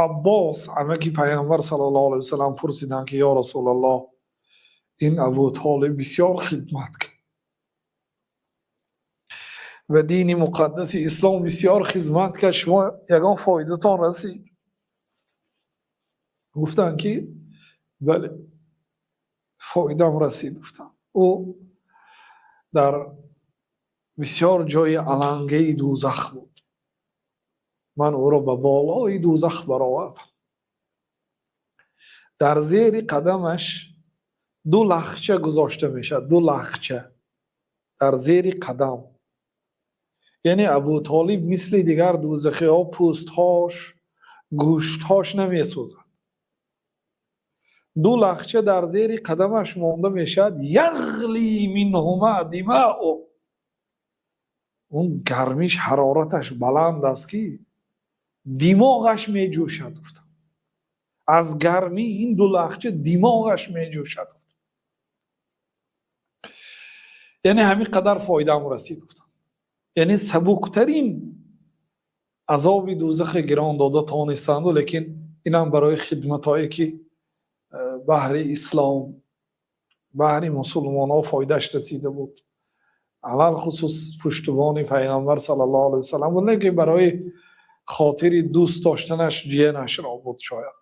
Аббос, амаки Пайғамбар саллаллоҳу алайҳи васаллам, пурсиданд, ки: «Ё Расулаллоҳ, ин Абу Толиб бисёр хидмат кард ва дини муқаддаси ислом бисёр хизмат кард, шумо ягон фоидатон расид?» Гуфтанд, ки: «Бале, фоидам расид». Гуфтанд, ӯ дар бисёр ҷои алангаи дӯзах буд, ман ӯро ба болои дӯзах баровардам. Дар зери қадамаш ду лахча гузошта мешавад, ду лахча дар зери қадам. Яъне Абутолиб мисли дигар дӯзахиҳо пӯстҳош, гӯштҳош намесӯзад. Ду лахча дар зери қадамаш монда мешавад. Яғли минҳума димаъу, он гармиш, ҳарораташ баланд аст, ки димоғаш меҷӯшад, гуфтам. Аз гармии ин ду лахча димоғаш меҷӯшад. Яъне ҳамин қадар фоидаам расид, гуфтам. Яъне сабуктарин азоби дӯзахе гирон дода тонистанду, лекин инам барои хидматҳое, ки баҳри ислом, баҳри мусулмонҳо фоидааш расида буд, алалхусус пуштубони Пайғамбар саллаллоҳу алайҳи васаллам буд, не ки барои хотири дӯст доштанаш ҷиянашро буд шояд.